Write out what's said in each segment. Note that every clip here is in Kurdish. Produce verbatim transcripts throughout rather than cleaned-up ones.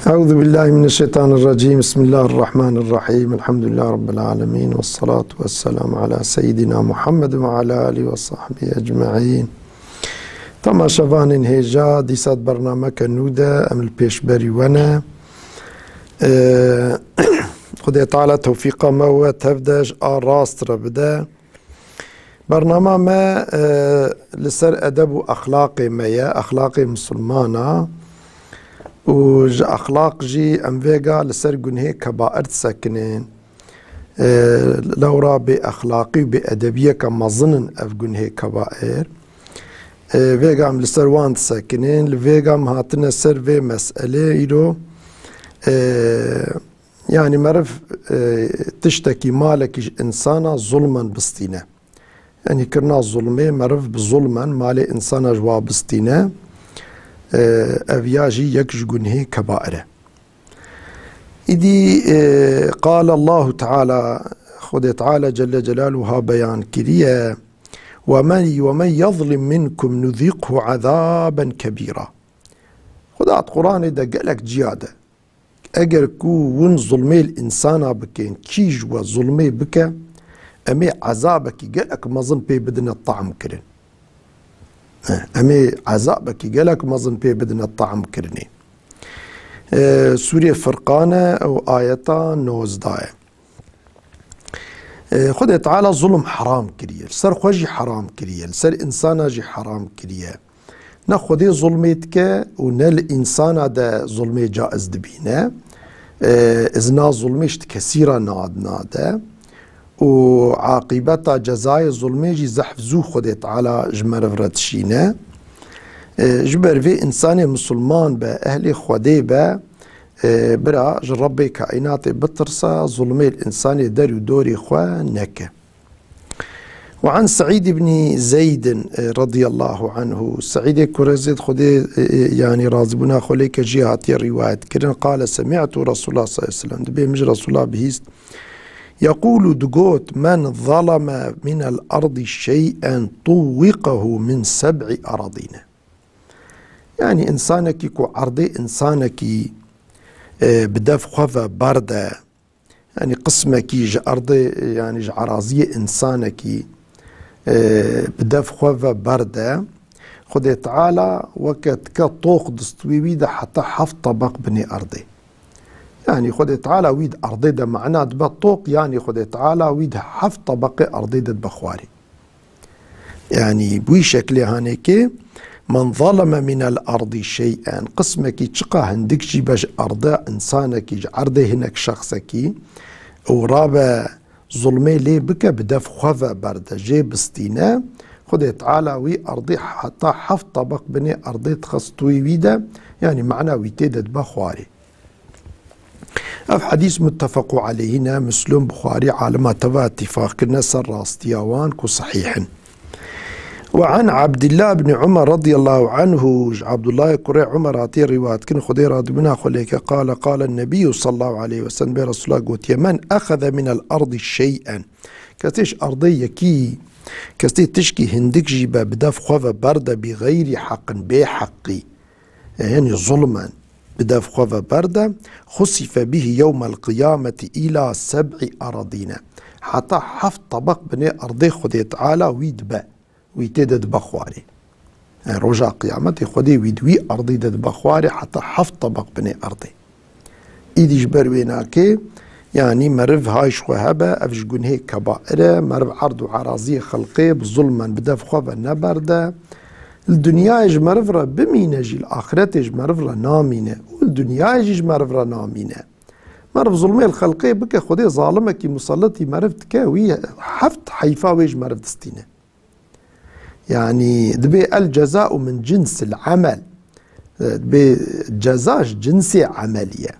Euzu billahi mineşşeytanirracim. Bismillahirrahmanirrahim. Elhamdülillahi rabbil alemin. Vessalatu vesselamu ala seyyidina Muhammed ve ala alihi ve sahbihi ecmaîn. Temaşevanên hêja, dîsa di bernameke nû de em li pêşberî we ne. Ee, Xwedê Teala tewfîqa me we tev de ji a rast re bide. Bernama me, e, li ser edeb û exlaqê me ye, exlaqê misilmana. Û ji exlaq jî em vêga li ser gunhê kebair disekinên. E, lewra bê exlaqî û bê edebiyeke mezin in ev gunhê kebair. E, vêga em li ser wan disekinên, li vêga em hatine ser vê meselê îro. E, Yanî meriv, e, tiştekî, malekî ji insana zulmen bistîne. Yanî kirina zulmê, meriv bi zulmen malê insana ji wa bistîne. E, ev ya jî yek ji gunhê kebair e. Îdî, e, qale Allahu Teala, Xwedê Teala Celle Celaluhu ha beyan kiriye, "Ve men, ve men yezlim minkum nuzîqhu azaben kebîra." Xweda di Quranê de gelek ciya de Eger ku hûn zulmê li însana bikin, kî ji we zulmê bike, em ê ezabekî gelek mezin pê bidine tam kirin. Eh, em ê ezabekî gelek mezin pê bidine tam kirinê. Eh, Sûrê Firqan e, ew ayeta nozdeh e. Eh, Xwedê Teala zulm heram kiriye, li ser xwe jî heram kiriye, li ser însana jî heram kiriye. Ne Xwedê zulmê dike û ne li însana de zulmê caiz dibîne. E, izna zulmê ji kesî re na-, nade. Û aqîbeta cezayê zulmê jî zehf zû Xwedê Teala ji meriv re dişîne. E, ji ber vê însanê misilman be, ehlê Xwedê be, e, bira ji Rebbê kaînatê bitirse, zulmê li însanê der û dorê xwe neke. وعن سعيد بن زيد رضي الله عنه، Seîdê kurê Zeyd Xwedê, e, e, yanî razîbûna xwe lê ke jê hatiye rîwayet kirin, قال سمعت رسول الله صلى الله عليه وسلم، dibê min ji Resulullah bihîst, يقول، digot، من ظلم من الأرض شيئا طوقه من سبع أراضين. Yanî însanekî ku erdê însanekî, e, bi dev xwe ve berde, Yanî qismekî ji erdê, yanî ji eraziyê însanekî, e, bi dev xwe ve berde, Xwedê Teala weke dike toq distwî wî de heta heft tebeq binê erdê. Yanî Xwedê Teala wî di erdê de mana dibe toq, yanî Xwedê Teala wî di heft tebeqê erdê de dibe xwarê. Yanî bi wî şeklê hanekê, "Men zaleme minel ardî şey'en", qismekî çiqa hindik jî be ji erde, însanekî ji erdê hinek şexsekî û rabe zulmê lê bike, bi dev xwe ve berde, jê bistîne, Xwedê Teala wî erdê heta heft tebeq binê erdê dixist wî de, yanî mana wî tê de dibe xwarê. Ev hedîs muttefequ aleyhî ne, Muslim, Buxarî, alima teva îtîfaq kirine ser rastiya wan ku sehîh in. Ve an Abdillah ibn Umar radiyallahu anhu, ji Abdullahê kurê Umar hatiye rîwayet kirin, Xwedê radibûna xwe lêke, qale, qale Nebiyyu sallallahu aleyhi ve sellem, bê Resulullah gotiye, "Men exeze minel ardi şey'en." Kesê ji erdê yekî, kesê tişkî hindik jî be, bi dev xwe ve berde, bi xeyrî heqin, bê heqî. E, yanî zulmen bi dev xwe ve berde, xusife bihî yewmel qiyameti îla seb'î aradîne. Heta heft tebeq binê erdê Xwedê Teala wî dibe, wî tê de dibe xwarê. E, roja qiyametê Xwedê wî di wî erdî de dibe xwarê heta heft tebeq binê erdê. Îdî ji ber wê nakê, yanî meriv hay ji xwe hebe, ev ji gunhê kebair e, meriv erd û eraziyê xelqê bi zulmen bi dev xwe ve neberde. Li dinyayê ji meriv re bimîne jî, li axiretê ji meriv re namîne û li dinyayê jî ji meriv re namîne. Meriv zulmê li xelqê bike, Xwedê zalimekî muselletî meriv dike, wî heft heyfa wê ji meriv distîne. Yanî dibê el ceza'u min cinsil emel. Dibê ceza ji cinsê emelî ye.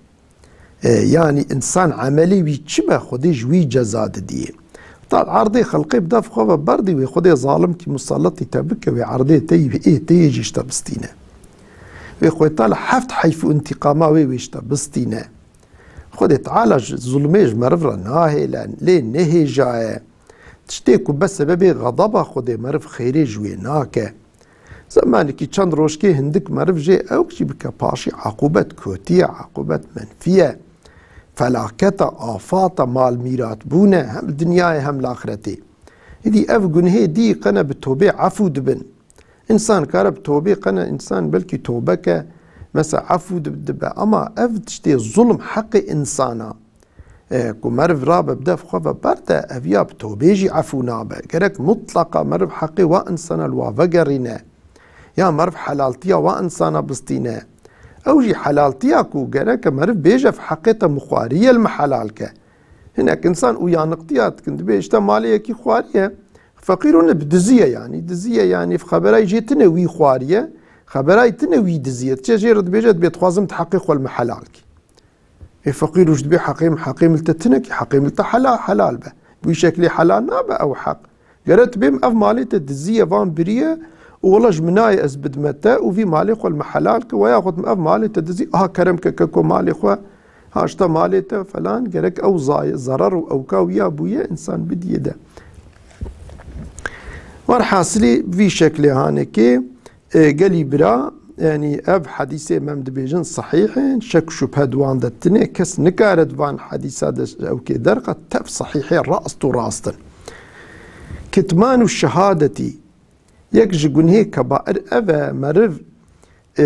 E, yanî însan emelê wî çi be, Xwedê ji wî ceza didiyê. Tal erdê xelqê bi dev xwe ve berdî wê, Xwedê zalimkî muselletî te bike wê erdê te yî ê te yê jî ji te bistîne. Wê xwê tal heft heyf û întîqama wê wê ji te bistîne. Xwedê Teala ji zulmê ji meriv re nahêle, lê nehêjaye. Tiştê ku be sebebê xedeba Xwedê meriv xêrê ji wê nake. Zemanekî çend rojkê hindik meriv jê ewk jî bike paşî, eqûbet kotî ye, eqûbet menfî ye. Felaketa, afata, mal mîrat bûne, hem li dinyayê hem li axretê. Îdî ev gunhê dî qene bi tobê efû dibin. Însan kare bi tobê qene, însan belkî tobe ke, mesela efû dib-, dibe. Ama ev tiştê zulm heqê însana, e, ku meriv rabe bi def xwe ve berde, ev ya bi tobê jî efû nabe. Gerek mutlaqa meriv heqê wa însana li wa vegerîne. Ya meriv helaltiya wa însana bistîne. Ew jî helaltiya ku gereke meriv bêje, ev heqê te min xwarî ye, li min helal ke. Hinek însan uyaniqtiya dikin, dibê işte malê yekî xwariye. Feqîr û ne bi diziye yanî. Diziye yanî xeberay jê tine wî xwariye. Xeberay tine wî diziye. Diçe jê re dibêje, dibê dixwazim tu heqê xwe li min helal kî. Ê feqîr û ji dibê heqê min, heqê min li te tine kî, heqê min li te hela-, helal be. Bi wî şeklê helal nabe ew heq. Gere tu bêm ev malê te diziye, van biriye û wela ji min nayê ez bidime te û vî malê xwe li min helal ke, weya xwe tu ev malê te dizî, aha kerem ke keko malê xwe, ha işte malê te falan, gerek ew zay-, zarar û ewka wiya bûye însan bidiye de. Werhasilî vî şeklê hanekê, e, gelî bira, yanî ev hedîsê me em dibêjin sehîh in, şek şubhe di wan de tine, kes nikare di van hedîsa de ewkê derxe, tev sehîhê rast û rast in. Kitmanu şehadetî, yek ji gunhê kebair ev e, meriv, e,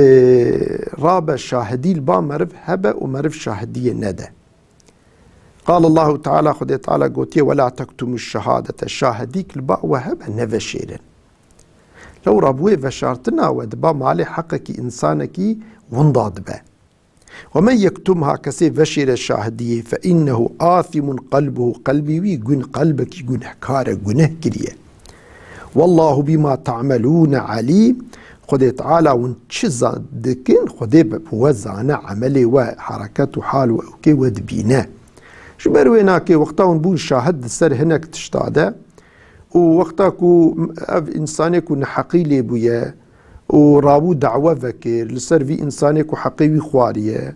rabe şahidî li ba meriv hebe û meriv şahidiyê nede. Qal Allahu Teala, Xwedê Teala gotiye, "Ve la tektumu şehadete." Şahidîk li ba we hebe neveşêrin. Lewra bi wê veşartina we di ba malê heqekî însanekî winda dibe. "Ve men yektumha", kesê veşêre şahidiyê, "fe innehu athimun qalbuhu", qelbê wî gun-, qelbekî gunehkar e, guneh kiriye. "Wallahu bima ta'melûne alîm", Xwedê Teala hûn çi za-, dikin, Xwedê bi, bi we zane, emelê we, hereket û hal û ewkê we dibîne. Ji ber wê nakê wexta hûn bûn şahid di ser hinek tişta de, û wexta ku ev însanê ku neheqî lê bûye û rabû dawe vekir li ser vî însanê ku heqê wî xwariye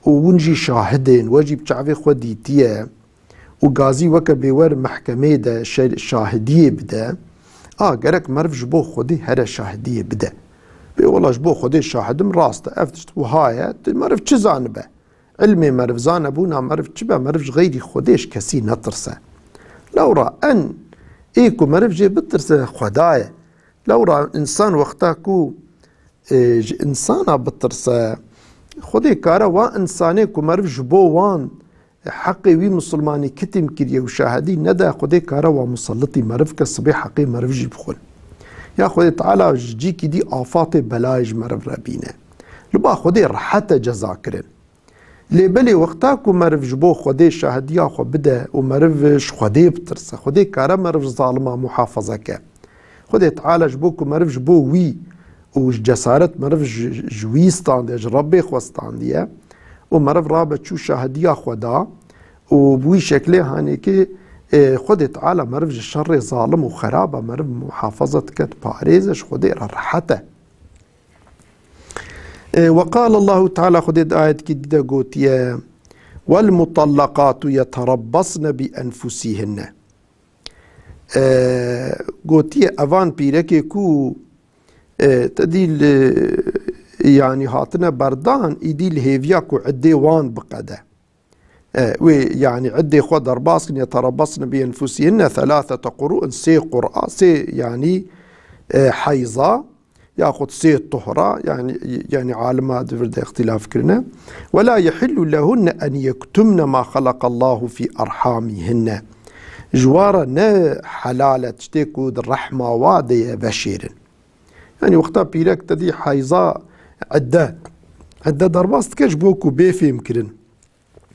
û hûn jî şahid in, we jî bi çavê xwe dîtiye û gazî weke bêwer mehkemê de şe-, şahidiyê bide, a gerek meriv ji bo Xwedê here şahidiyê bide. Bê wela ji bo Xwedê şahidim rast e, ev tişt wiha ye, tu meriv çi zanibe? Ilmê meriv, zanebûna meriv çi be? Meriv ji xeyrî Xwedê ji kesî netirse. Lewra en ê ku meriv jê bitirse Xweda ye. Lewra însan wexta ku, e, ji însana bitirse, Xwedê kare wa însanê ku meriv ji bo wan heqê wî misilmanî kitim kiriye û şahidî nede, Xwedê kare wa musellitî meriv ke sibê heqê meriv jî bixwin. Ya Xwedê Teala ji cîkî dî afatê belayê ji meriv re bîne. Li ba Xwedê rehet e ceza kirin. Lê belê wexta ku meriv ji bo Xwedê şahidiya xwe bide û meriv ji Xwedê bitirse, Xwedê kare meriv ji zalima muhafaza ke. Xwedê Teala ji bo ku meriv ji bo wî û ji cesaret meriv ji, ji wî standiye, ji Rebbê xwe standiye û meriv rabe çû şahidiya xwe da û bi wî şeklê hanê ki, e, Xwedê Teala meriv ji şerê zalim û xeraba meriv muhafaza dike, diparêze, ji Xwedê re rehet e. E, ve qal Allahu Teala, Xwedê di ayetkî dî de gotiye, "Wel mutallaqatu yeterabbasne bi enfusîhinne." E, gotiye, evan pîrekê ku, e, te dî li, yanî hatine berdan, îdî li hêviya ku iddê wan biqede. E, wê, yanî, iddê xwe derbas kin, yeterabbasne bi enfusîhinne selâsete qurûn, sê qur'a, sê, yanî, e, heyza, yaxud sê tuhra, yanî, yanî alima di vir de îxtîlaf kirine. "Ve la yehillu lehunne en yektumne ma xalaqallahu fî erhamîhinne." Ji wan re ne helal e tiştê ku di rehma wa de ye veşêrin. Yanî wexta pîrek te dî heyza, idde, idde derbas dike ji bo ku bê fêm kirin.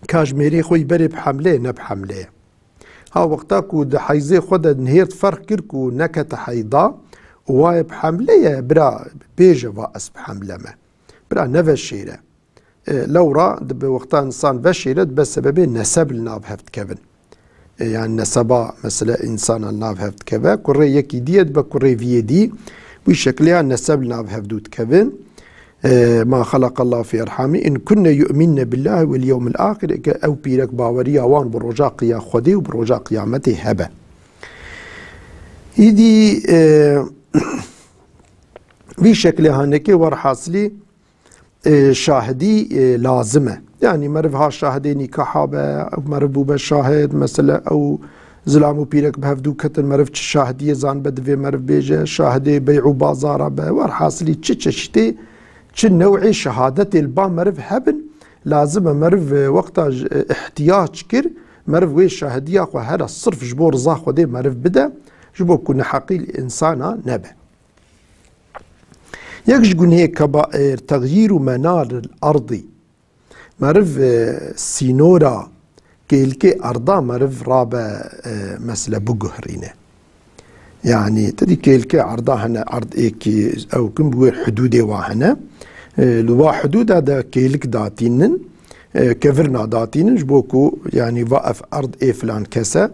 Ka ji mêrê xwe yî berê bi hemlê ye, ne bi hemlê ye. Ha wexta ku di heyzê xwe de nihêrt ferq kir ku nekete heyda û wayê bi hemlê ye, bira bêje va ez bi hemle me. Bira neveşêre. E, lewra dibe wexta insan veşêre dibe sebebê neseb li nav hev dikevin. E, yani neseba mesela insana li nav hev dikeve. Kurê yekî dî ye dibe kurê vî yê dî. Wî şekliya neseb li nav hev dû dikevin. E, ma xalaqallahu fî erhamî in kunne yu'minne billahi wel yewmil axir, ke ew pîrek baweriya wan bi roja qiya Xwedê û bi roja qiyametê hebe. Îdî, e, Vî şeklê hanekê werhasilî, e, şahidî, e, lazim e. Yanî meriv ha şahidê nîkaha be, ew meriv bûbe şahid, mesela ew zilam û pîrek bi hevdû ketin, meriv çi şahidiyê zanibe, divê meriv bêje, şahidê bey û bazara be, werhasilî çi çeşitê, çi new'ê şehadetê li ba meriv hebin, lazim e meriv, e, wexta ji, e, ihtiyac kir, meriv wê şahidiya xwe here sirf ji bo riza Xwedê meriv bide, ji bo ku neheqî li însana nebe. Yek ji gunhê kebair, texyîr û menar il erdî. Meriv, e, sînora kêlkê erda meriv rabe, e, mesele biguherîne. Yanî, te dî kêlkê erda hene, erd êkî ew kin bi wê hudûdê wa hene. E, li wa hudûda de kêlik datînin, e, kevirna datînin, ji bo ku, yanî, va ev erd ê filan kese.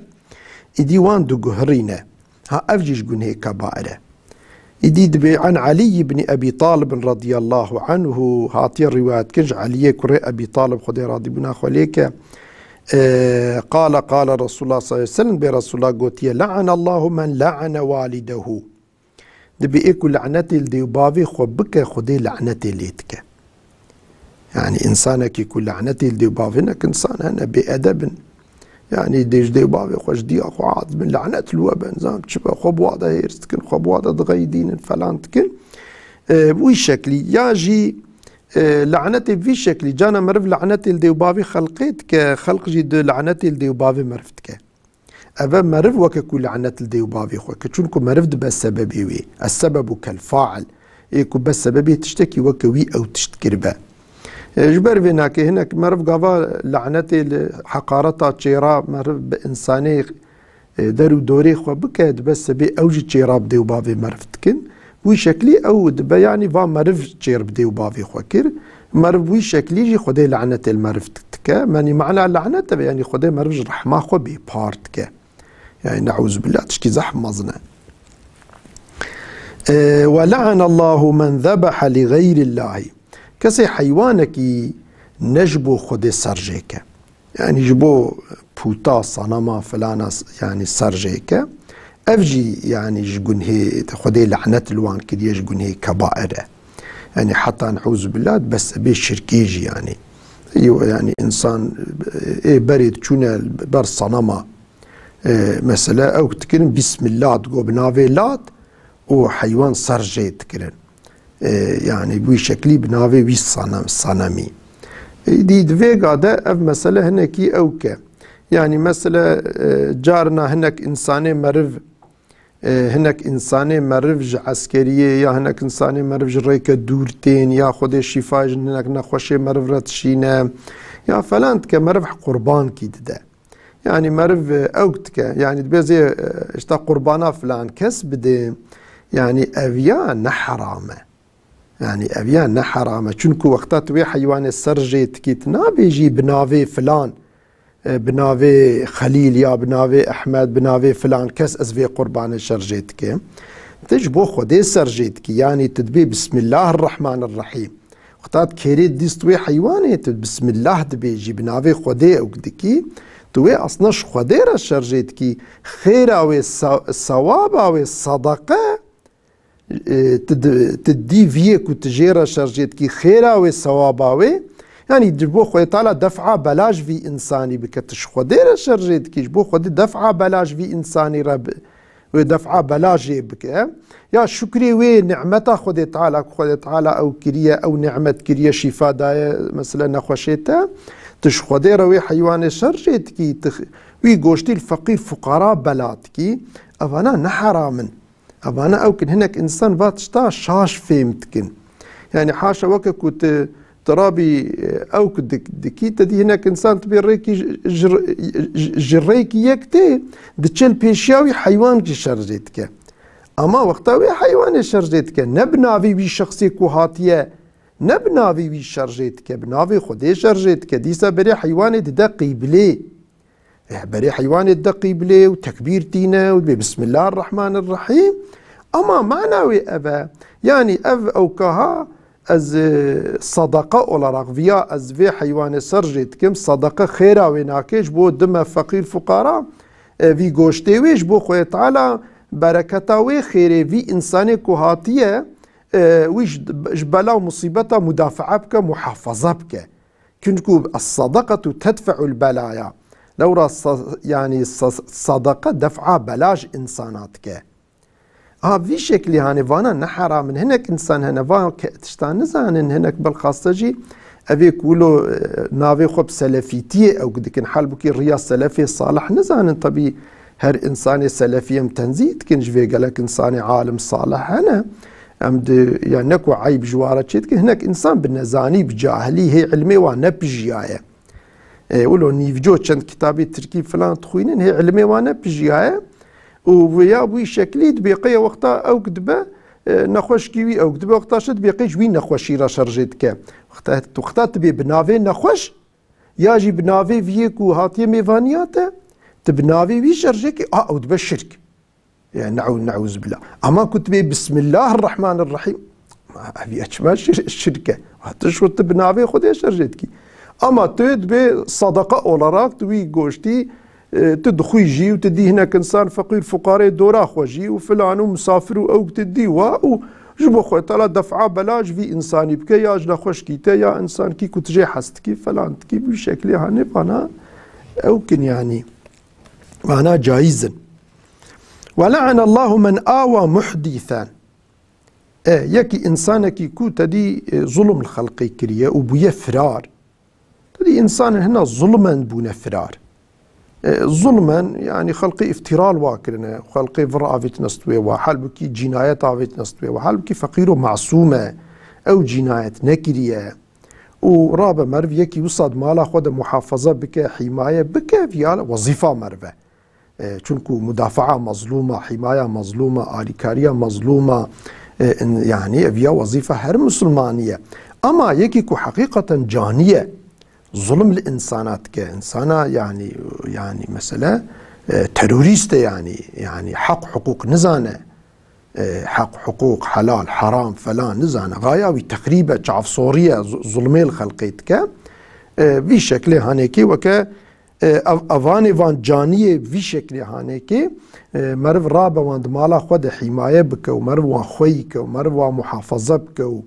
Îdî wan diguherîne. Ha, ev jî ji gunhê kebair e. Îdî dibê, an Elî ibn Ebî Talib radiyallahu anhu, hatiye rîwayet kirin ji Eliyê kurê Ebî Talib, Xwedê radîbûna xwe lê ke, e, qala, qala Resulullah sallallahu aleyhi ve sellem, bê Resulullah gotiye, "La'anallahu men la'ane walidehu." Dibê ê ku lanetê li dê û bavê xwe bike, Xwedê lanetê lê dike. Yanî însanekî ku lanetê li dê û bavê, hinek însan hene bêedeb in. Yanî dê ji dê û bavê xwe, ji diya xwe hat bin, lanet li we be, nizam çi be, xwe bi wa de hêrs dikin, xwe bi wa de dixeydînin, felan dikin. E, bi wî şeklî ya jî, e, lanetê bi vî şeklî, cana meriv lanetê li dê û bavê xelqê dike, xelq jî di lanetê li dê û bavê meriv dike. Eve meriv weke ku lanet li dê û bavê xwe kir. Çunku meriv dibe sebebê wê. Es-sebebu kel-fail. Ê ku be sebebê tiştekî, weke wî ew tişt kiribe. E, ji ber vê nakê hinek meriv gava lanetê li heqareta çêra meriv bi însanê, e, der û dorê xwe bike, dibe sebê ew jî çêra bi dê û bavê meriv dikin. Wî şeklî ew dibe, yanî va meriv çêr bi dê û bavê xwe kir. Meriv wî şeklî jî Xwedê lanetê li meriv dike. Menî mana lanet e, yanî Xwedê meriv ji rehma xwe bêpar dike. Yanî ne'ûzubillah, tişkî zehf mezin e. E, "Ve la'anallahu men zebeha li gayrillahi." Kesê heywanekî ne ji bo Xwedê ser jê ke. Yanî ji bo puta, sanama, filana s-, yanî ser jê ke. Ev jî yanî ji gunhê Xwedê lanet li wan kiriye, ji gunhê kebair e. Yanî heta ne'ûzubillah bes bê şirkê jî yanî. Yo, yanî însan, e, ê berê diçûne ber sanama. E, mesele ew dikirin, Bismillah digo bi navê Lat û heywan ser jê dikirin. E, yanî bi wî şeklî bi navê wî sana-, sanemî. E, dî di vê ga de ev mesele hinekî ew ke. Yanî mesele, e, carna hinek însanê meriv, e, hinek însanê meriv ji eskeriyê ya hinek însanê meriv ji rêke dûr tên ya Xwedê şîfa ji hinek nexweşê meriv re dişîne ya felan dike, meriv qurbankî dide. Yanî meriv, e, ew dike. Yanî dibêjê, e, işte qurbana filan kes bidê. Yanî ev ya ne heram e. Yanî ev ya ne heram e. Çunku wexta tu wê heywanê ser jê dikî, tu nabêjî bi navê filan, e, bi navê Xelîl ya bi navê Ehmed, bi navê filan kes ez vê qurbanê ser jê dikim. Tu ji bo Xwedê ser jê dikî. Yanî tu dibê Bismillahirrahmanirrahîm. Wexta tu kêrê dîst wê heywanê, tu Bismillah dibêjî, bi navê Xwedê ew dikî, tu wê asna ji Xwedê re şer jê dikî. Xêra wê, sa-, sewaba wê, sadaqe, e, tu di-, tu dî viyê ku tu jê re şer jê dikî, xêra wê, sewaba wê, yanî ji bo Xwedê Teala def'a belaj vî însanî bike, tu ji Xwedê re şer jê dikî, ji bo Xwedê def'a belaj vî însanî re bi-, wê def'a belajê bike. Ya şukrê wê nimeta Xwedê Teala, ku Xwedê Teala ew kiriye, ew nimet kiriye, şîfa daye, mesela nexweşê te, tu ji Xwedê re wê heywanê şer jê dikî, tu x-, wî goştî li feqîr fuqara bela dikî, evana ne heram in. Evana ew kin hinek însan va tişta şaş fêm dikin. Yanî haşa weke ku tu Tu rabî, e, ew ku dik-, dikî, te dî hinek însan tu bê rêkî ji, ji, ji, ji rêkî yek tê, diçe li pêşiya wî heywan jî şer jê dike. Ama wexta wê heywanê şer jê dike, ne bi navê wî şexsê ku hatiye, ne bi navê wî şer jê dike, bi navê Xwedê şer jê dike. Dîsa berê heywanê dide qîblê. E, berê heywanê dide qîblê û tekbîr tîne û dibê Bismillahirrahmanirrahîm. Ama mana wê ev e. Yanî ev ewkaha ez, e, sadaqa olarak viya ez vê heywanê ser jê dikim. Sadaqa xêra wê nake ji bo dime feqîr fuqara, e, vî goştê wê ji bo Xwedê Teala bereketa wê xêrê vî însanê ku hatiye, e, wî ji, ji bela û musîbeta mudafaa bike, muhafaza bike. Çunku es-sadaqetu tedfe'ul belaya. Lewra sa-, yanî sa-, sadaqa def'a bela ji insana dike. Ha, vî şeklî hanê vana ne heram in. Hinek insan hene, van ke-, tiştan nizanin, hinek bilxaste jî evê ku wilo, e, navê xwe bi selefîtiyê ew dikin. Halbûkî riya selefê salih nizanin. Tebî her insanê selefî em tenzîh dikin, ji vê gelek insanê alim salih hene. Em di, ya ne ku eyb ji wa re çê dikin, hinek insan bi nezanî, bi cahilî hê ilmê wan nepijiyaye. E, wilo nîvco çend kitabê tirkî filan dixwînin, hê ilmê wan nepijiyaye. Û ya wî şeklî dibê qey wexta ew dibe, e, nexweşkî wî ew dibe, wexta şe dibê qey ji wî nexweşî re şerjê dike. Wexta, wexta dibê bi navê nexweş, ya jî bi navê viyê ku hatiye mêvaniya te, tu bi navê wî şerjê kî, a, ew dibe şirk. Yani, ne'u-, ne'uzubillah. Ama ku tu bê Bismillahirrahmanirrahim, ev ya çima şir-, şirk e? Ha, tu şo tu bi navê Xwedê şerjê dikî. Ama tu dibê sadaka olarak tu wî goştî, e, tu dixwî jî û tu dî hinek insan feqîr fuqarê dora xwe jî û filan û misafir û ew tu dî wa û ji bo Xwedê Teala def'a bela ji vî insanî bike ya ji nexweşkî te ya insankî ku tu jê hez dikî filan dikî bi wî şeklê hanê vana ew kin yani. Vana caiz in. Ve le'enallahu men awa muhdîsen. E, yekî insanekî ku tedî, e, zulm li xelqê kiriye û bûye firar. Tedî insanên hina zulmen bûne firar. E, zulmen, yani xelqê îftîra li wa kirine, xelqê vir avêtine stûyê wa, halbûkî cînayet avêtine stûyê wa, halbûkî feqîr û masûm e, ew cînayet nekiriye. Û rabe meriv yekî wisa di mala xwe de muhafaza bike, hîmaye bike, viya wezîfa meriv e. E, çunku mudafaa mezlûma, hîmaya mezlûma, alîkariya mezlûma, e, in-, yani ev ya wezîfa her misilmanî ye. Ama yekî ku heqîqeten canî ye, zulm li insana dike, insana yani, yani mesele, e, terorîst e yani, yani heq huqûq nizane, e, heq, huqûq, helal, heram, felan, nizane. Gaya wî texrîb e, çavsorî ye, zu-, zulmê li xelqê dike. E, vî şeklê hanekê weke, e, ev-, evanê van caniyê vî şeklê hanekê, e, meriv rabe wan di mala xwe de hîmaye bike û meriv wan xweyî ke û meriv wan muhafaza bike û,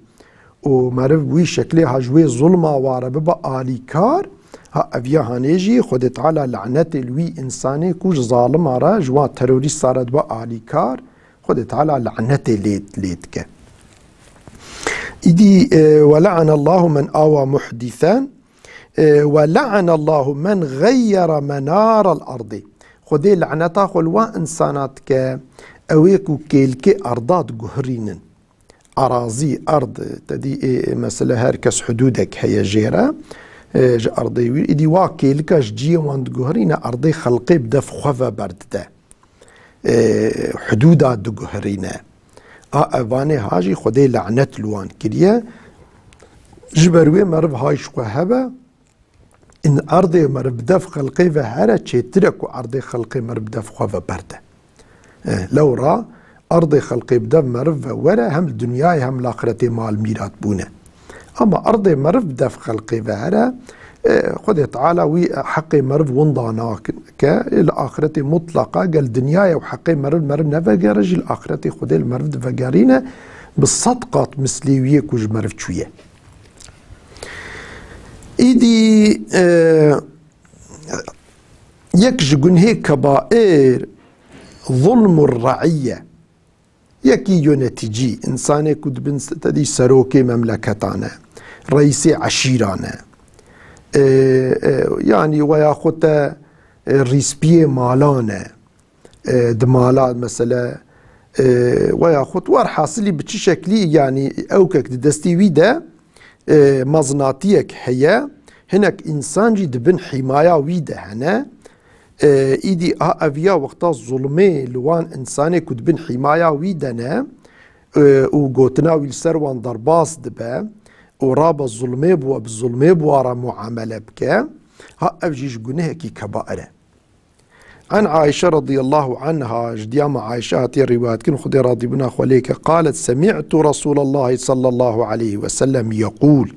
û meriv wî şeklê ha ji wê zulma ware bibe alîkar, ha ev ya hanê jî Xwedê Teala lanetê li wî insanê ku ji zalima re, ji wan terorîsta re dibe alîkar, Xwedê Teala lanetê lê, lê dike. Îdî, e, "Ve le'enallahu men awa muhdîsen", e, "Ve le'enallahu men xeyyere menaral ardî." Xwedê laneta xwe li wan insana dike, ew ê ku kêlkê erda diguhirînin. Arazî, erd, te dî, ê, ê, mesele her kes hudûdek heye jê re, e, ji erdê wî. Îdî wa kêlika ji ciyê wan diguherîne, erdê xelqê bi def xwe ve berdide. E, hudûda diguherîne. A evanê ha jî Xwedê lanet li wan kiriye. Ji ber wê meriv hay ji xwe hebe, in erdê meriv bi dev xelqê ve here çêtir e ku erdê xelqê meriv bi dev xwe ve berde. E, lewra erdê xelqê bi dev meriv ve were hem li dinyayê hem li axiretê mal mîrat bûne. Ama erdê meriv bi dev xelqê ve here, e, Xwedê Teala wî heqê meriv winda nake, li axiretê mutlaqa gel dinyayê û heqê meriv, meriv nevegere jî li axiretê Xwedê li meriv divegerîne bi sed qat mislê wî yê ku ji meriv çûye. Îdî, e, yek ji gunhê kebair zulmur re'iyye. Yekî yönetici, insanê ku dibin s-, te dî serokê memleketan e, reîsê eşîran e. E, e, yanî weya xwe te, e, rîspiyê malan e. E, di mala mesele, e, weya xwe tu werhasilî bi çi şeklî, yanî ewkek di destî wî de, e, mezinatiyek heye, hinek însan jî di bin hîmaya wî de hene. E, îdî a eviya wexta zulmê li wan însanê ku di bin hîmaya wî de ne, e, û gotina wî li ser wan derbas dibe û rabe zulmê bi, bi zulmê bi wa re muamele bike, ha ev jî ji gunehekî kebair e. An Aîşe radiyallahu anha, ji diyama Aîşe hatiye rîwayetkirin, Xwedê radîbûna xwe lê ke, qalet, "Semî'tu Resûlallahi sallallahu aleyhi ve sellem yeqûl."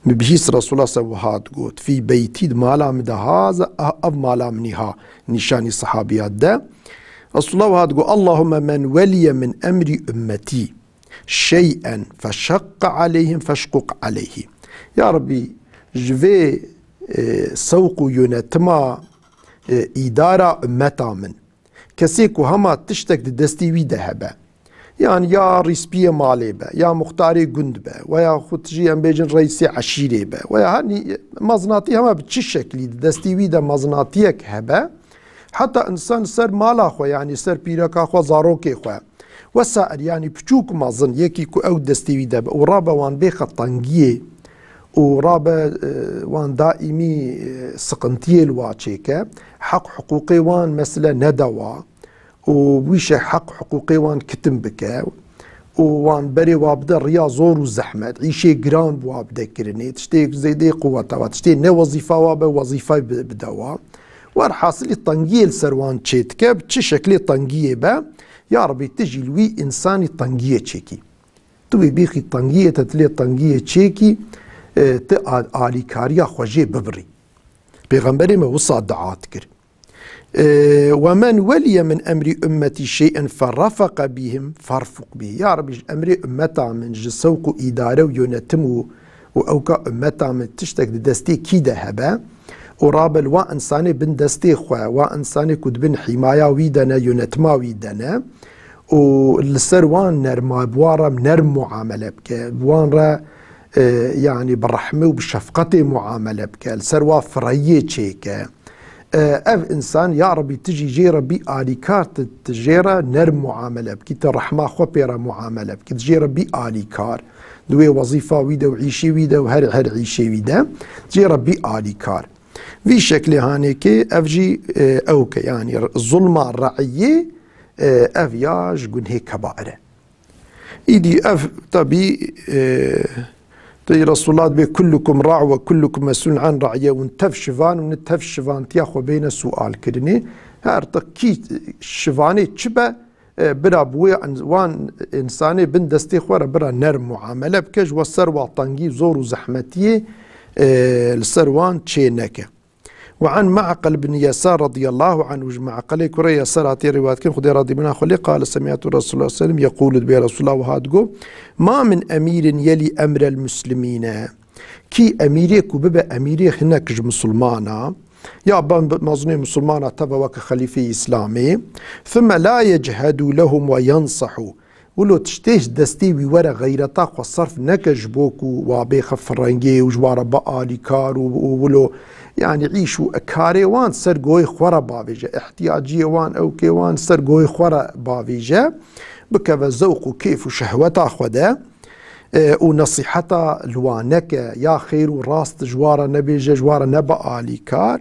Min bihîst Resûla se wiha digot, "Fî beyti, di mala min de ha, ze-, a-, ev mala min î ha", nîşanî sehabiya de. Resûla wiha digot, "Allahümme men veliye min emrî ümmetî." Şey'en feşakka aleyhim feşkuk aleyhi. Ya Rabbî, ji vê, e, sewq û yönetima, e, îdara ummeta min, kesê ku hema tiştek di destê wî de hebe, yan ya rîspiyê malê be, ya muxtarê gund be, weya xwe tijî em bêjin reîsê eşîrê be, weya her nî-, mezinatî hema bi çi şeklî di destê wî de mezinatiyek hebe, heta însan ser mala xwe, yanî ser pîreka xwe, zarokê xwe, wesair, yanî piçûk mezin, yekî ku ew destê wî de be û rabe wan bêxe tengiyê û rabe, e, wan daîmî, e, siqintiyê li wa çêke, heq hiqûqê wan mesele nede wa û wî şe heq hiqûqê wan kitim bike û wan berê wa bide riya zor û zehmet, îşê giran bi wa bide kirinê, tiştê zêdê quweta wa, tiştê ne wezîfa wa be, wezîfay bi-, bide wa. Werhasilî tengiyê li ser wan çêdike, bi çi şeklê tengiyê be, ya Rebî tu jî li wî însanî tengiyê çêkî. Tu wê bêxî tengiyê te, tu lê tengiyê çêkî, e, tu a-, alîkariya xwe jê bibirî. Pêxemberê me wisa dua dikir. E, "Ve men weliye min emrî ummetî şey'en ferrafeqe bihim ferfuk bih." Ya Rebî, ji emrê ummeta min, ji sewq û îdare û yönetim û, û ewka ummeta min tiştek di destê kî de hebe û rabe li wa însanê bin destê xwe, wa însanê ku di bin hîmaya wî de ne, yönetima wî de ne, û li ser wan nerma, bi wan re nerm muamele bike, bi wan re, e, yanî bi rehmê û bi şefqetê muamele bike, li ser wa fireyiyê çêke. E, ev însan, ya Rebî, tu jî jê re bî alîkar, tu, tu jê re nerm muamele bikî, tu rehma xwe pê re muamele bikî, tu jê re bî alîkar. Di wê wezîfa wî de û îşê wî de û her, her îşê wî de, tu jê re bî alîkar. Vî şeklê hanêkê ev jî, e, ewk e, yanî zulma re'iyê, e, ev ya ji gunhê kebair e. Îdî ev tebî, e, tey Resulullah dibê, "Kullukum ra' ve kullukum mes'ulun an ra'ye." Hûn tev şivan û hûn tev şivantiya xwe bêne sual kirinê. Her tiq kî şivanê çi be, e, bira bi wê en-, wan însanê bin destê xwe re bira nerm muamele bike, ji we ser wa tengî, zor û zehmetiyê, e, li ser wan çê neke. Ve an Ma'qil bin Yesar radiyallahu anhu, ji Ma'qilê kurê Yesar hatiye rivayet kirin, Xwedê radî bina xwe lê, qale semi'tu Resulullah sellem yequlu, dibê Resulullah wiha digo, "Ma min emîrin yelî emrel muslimîne." Kî emîrê ku bibe emîrê hinek ji misilmana, ya ban bi mezinê misilmana teve weke xelîfeyê Îslamê, "thumme la yechedû lehum ve yensahu." Wilo tiştê ji destê wî were xeyreta xwe serf neke ji bo ku wa bêxe firengê û ji wa re be alîkar û, û wilo, yanî îş û karê wan ser goyê xwe re bavêje, ihtiyaciyê wan, ewkê wan ser goyê xwe re bavêje, bikeve zewq û kêf û şehweta xwe de, e, û nesîheta li wan neke, ya xêr û rast ji wan re nebêje, ji wan re nebe alîkar,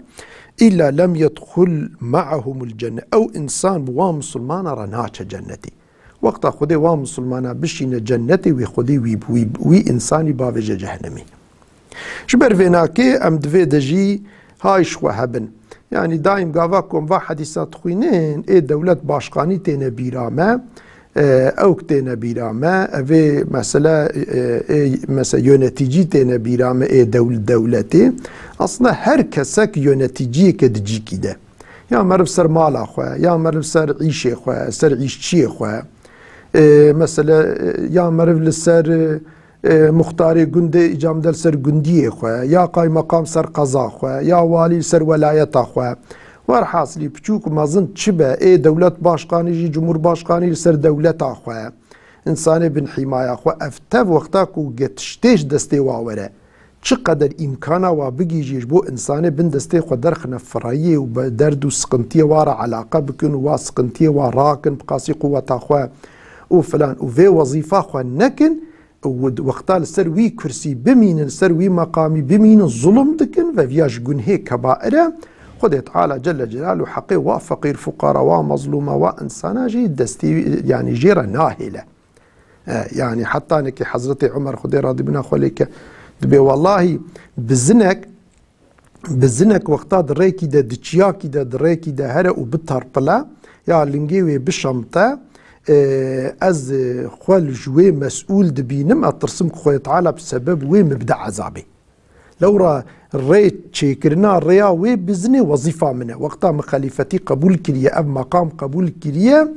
îlla lem yedxul ma'ahumul cenne. Ew însan bi wan misilmana re naçe cennetê. Wexta Xwedê wan misilmana bişîne cennetê, wî Xwedê wî, wî, wî însanî bavêje cehennemî. Ji ber vê nakê em di vê de jî hay ji xwe hebin. Yanî daîm gava ku em va hedîsa dixwînin, ê dewlet başqanî têne bîra me, e, ewk têne bîra me, evê mesele, e, ê, mese-, yöneticî têne bîra me, ê dewl-, dewletê. Aslında her kesek yöneticiyeke di cîkî de. Ya meriv ser mala xwe, ya meriv ser îşê xwe, ser îşçiyê xwe. E, mesele, e, ya meriv li ser, e, e, muxtarê gundê, îcam de li ser gundiyê xwe, ya qaymeqam ser qeza xwe, ya walî li ser welayeta xwe. Werhasilî, piçûk û mezin çi be, ê dewlet başkanî jî, cumhurbaşkanî li ser dewleta xwe. Însanê bin hîmaya xwe, ev tev wexta ku ge tiştê ji destê wa were, çi qeder îmkana wa bigihîjê ji bo însanê bin destê xwe derxine firayiyê û be-, derd û siqintiyê wa re eleqe bikin û wa siqintiyê wa rakin bi qasî quweta xwe û filan û vê wezîfa xwe nekin, û wexta li ser wî kursî bimînin, li ser wî meqamî bimînin, zulm dikin ve viya ji gunhê kebair e. Xwedê Teala Celle Celaluhu heqê wa feqîr, fuqara, wa mezlûma, wa însana jî destî, yanî jê re nahêle. E, yanî heta nekê Hezretê Umer, Xwedê radîbina xwe lê ke, dibê, wellahî bizinek, bizinek wexta di rêkî de, di çiyakî de, di rêkî de here û biterpile, ya lingê wê bişemte, e, ez, e, xwe li ji wê mesûl dibînim, ez tirsim ku Xwedê Teala bi sebeb wê min bide ezabê. Lewra rê çêkirina rêya wê bizinê wezîfa min e. Wexta min xelîfetî qebûl kiriye, ev meqam qebûl kiriye,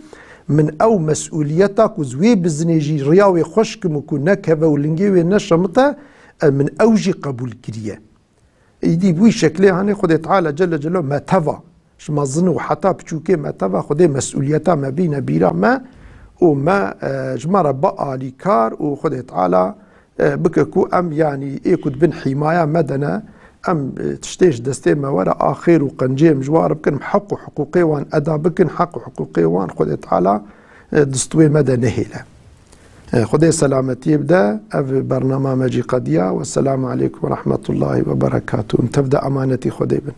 Min ew mesûliyeta ku ez wê bizinê jî riya wê xweş kim û ku nekeve û lingê wê neşemite, e, min ew jî qebûl kiriye. Îdî bi wî şeklê hanê Xwedê Teala Celle Celaluhu me teva. Ji mezin û heta piçûkê me teva Xwedê mesûliyeta me bîne bîra me û me, e, ji me re bi alîkar û Xwedê Teala, e, bike ku em, yanî, ê ku dibin hîmaya me de ne, em, e, tiştê ji destê me were, a xêr û qencê em ji wan re bikin, em heq û hiqûqê wan eda bikin, heq û hiqûqê wan Xwedê Teala, e, distwê me de nehêle. E, Xwedê selametiyê bide, ev bernama me jî qediya. Wesselamu aleykum ve rahmetullahi ve berekatuh. Em tev de emanetî Xwedê bin.